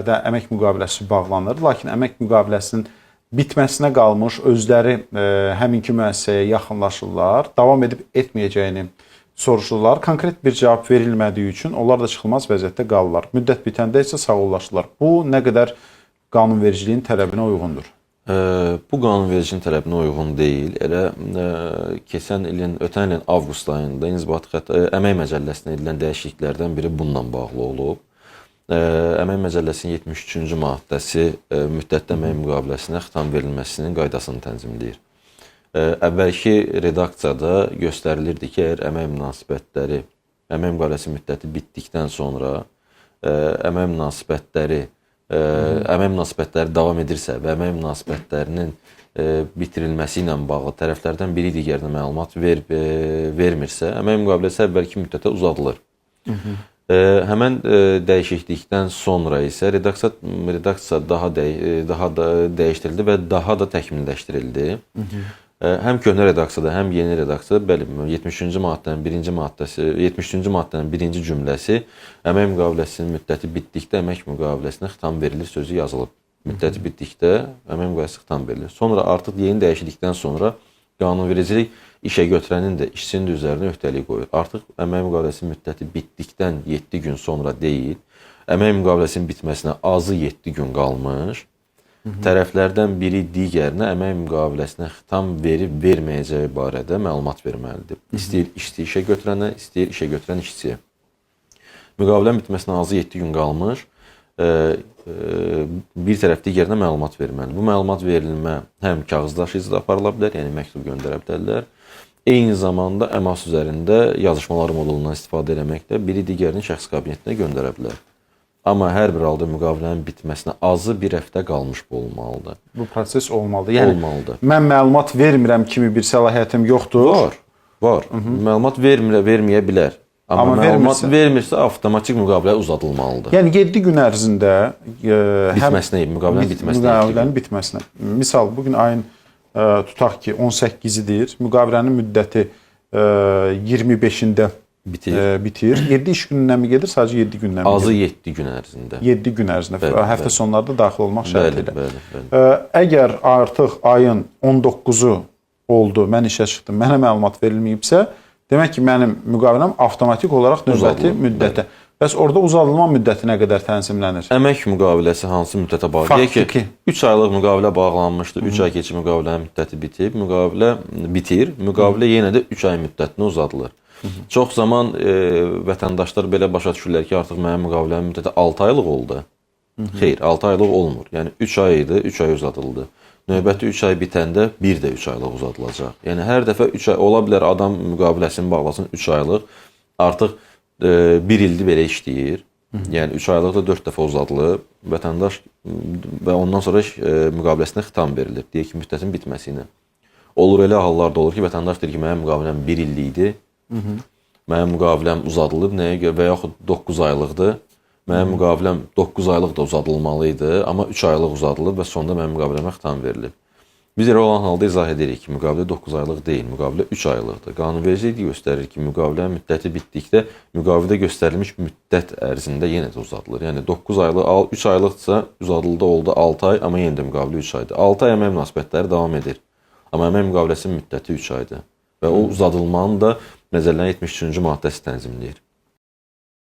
Əmək müqaviləsi bağlanır, lakin əmək müqaviləsinin bitməsinə qalmış özləri həminki müəssisəyə yaxınlaşırlar, davam edib etməyəcəyini soruşurlar. Konkret bir cavab verilmədiyi üçün onlar da çıxılmaz vəziyyətdə qalırlar. Müddət bitəndə isə sağollaşırlar. Bu nə qədər qanunvericiliyin tələbinə uyğundur? Bu qanunvericiliyin tələbinə uyğun deyil. Elə keçən ilin, ötən ilin avqust ayında inzibati xəta Əmək Məcəlləsinə edilən dəyişikliklərdən biri bununla bağlı olub. Əmək Məcəlləsinin 73-cü maddəsi müddətli əmək müqaviləsinə xitam verilməsinin qaydasını tənzimləyir. Əvvəlki redaksiyada göstərilirdi ki, əgər əmək münasibətləri, əmək müqaviləsi müddəti bitdikdən sonra əmək münasibətləri əmək münasibətləri davam edirsə və əmək münasibətlərinin bitirilməsi ilə bağlı tərəflərdən biri digərinə məlumat vermirsə, əmək müqaviləsi əvvəlki müddətə uzadılır. Həmən dəyişiklikdən sonra isə redaksiya daha da dəyişdirildi və daha da təkmilləşdirildi. Həm köhnə redaksiyada, həm yeni redaksiyada, bəli, 73-cü maddənin birinci maddəsi, 73-cü maddənin birinci cümləsi əmək müqaviləsinin müddəti bitdikdə əmək müqaviləsinə xitam verilir sözü yazılıb. Müddəti bitdikdə əmək müqaviləsi xitam verilir. Sonra artıq yeni dəyişiklikdən sonra qanunvericilik işə götürənin də, işçinin də üzərinə öhdəlik qoyur. Artıq əmək müqaviləsinin müddəti bitdikdən 7 gün sonra deyil, əmək müqaviləsinin bitməsinə azı 7 gün qalmış, tərəflərdən biri digərinə əmək müqaviləsinə xitam verib verməyəcəyi barədə məlumat verməlidir. İstəyir işçi işə götürənə, istəyir işə götürən işçiyə. Müqavilənin bitməsinə azı 7 gün qalmış, bir tərəf digərinə məlumat verməlidir. Bu məlumat verilmə həm kağız daşıyıcıda aparıla bilər, yəni məktub göndərə bilərlər. Eyni zamanda əmas üzərində yazışmalar modulundan istifadə eləməklə biri digərinin şəxsi kabinetinə göndərə bilər. Amma hər bir halda müqavilənin bitməsinə azı bir həftə qalmış bu olmalıdır. Bu proses olmalıdır. Yəni olmalıdır. Mən məlumat vermirəm kimi bir səlahiyyətim yoxdur. Var, var. Məlumat verməyə bilər. Amma məlumat vermirsə avtomatik müqavilə uzadılmalıdır. Yəni 7 gün ərzində bitməsinə, müqavilənin bitməsinə. Müqavilənin bitməsinə. Misal bu gün ayın tutaq ki 18-idir. Müqavilənin müddəti 25-də bitir. 7 iş günündən mi gedir? Sadəcə 7 gündən mi gedir? Azı 7 gün ərzində. 7 gün ərzində. Bəli, həftə sonlarda daxil olmaq şərti ilə. Bəli, bəli. Əgər artıq ayın 19-u oldu, mən işə çıxdım, mənə məlumat verilməyibsə, demək ki, mənim müqaviləm avtomatik olaraq növbəti müddətə. Bəs orada uzadılma müddəti nə qədər tənzimlənir? Əmək müqaviləsi hansı müddətə bağlı? Deyək ki, 3 aylıq müqavilə bağlanmışdı, 3 ay keçib müqavilənin müddəti bitib, müqavilə bitir, müqavilə yenə də 3 ay müddətinə uzadılır. Çox zaman vətəndaşlar belə başa düşürlər ki, artıq mənim müqavilənin müddəti 6 aylıq oldu. Xeyr, 6 aylıq olmur. Yəni 3 ay idi, 3 ay uzadıldı. Növbəti 3 ay bitəndə bir də 3 aylıq uzadılacaq. Yəni hər dəfə 3 ay ola bilər adam müqaviləsini bağlasın 3 aylıq. Artıq 1 ildir belə işləyir. Yəni 3 aylıq da 4 dəfə uzadılıb. Vətəndaş və ondan sonra müqaviləsinə xitam verilir. Deyək ki, müddətin bitməsi ilə. Olur elə hallarda olur ki, vətəndaş deyir ki, mənim müqaviləm 1 illik idi. Mənim müqaviləm uzadılıb nəyə görə və yaxud 9 aylıqdır. Mənim müqaviləm 9 aylıq da uzadılmalı idi, amma 3 aylıq uzadılıb və sonda mənim müqaviləmə xitam verilib. Biz elə olan halda izah edirik ki, müqavilə 9 aylıq deyil, müqavilə 3 aylıqdır. Qanunvericilik göstərir ki, müqavilənin müddəti bitdikdə müqavilədə göstərilmiş müddət ərzində yenə də uzadılır. Yəni 9 aylıq, 3 aylıqdırsa uzadıldı oldu 6 ay, amma yenə də müqavilə 3 aydır. 6 ay əmək münasibətləri davam edir. Amma əmək müqaviləsinin müddəti 3 aydır. Və o uzadılmanı da məcəllənin 73-cü maddəsi tənzimləyir.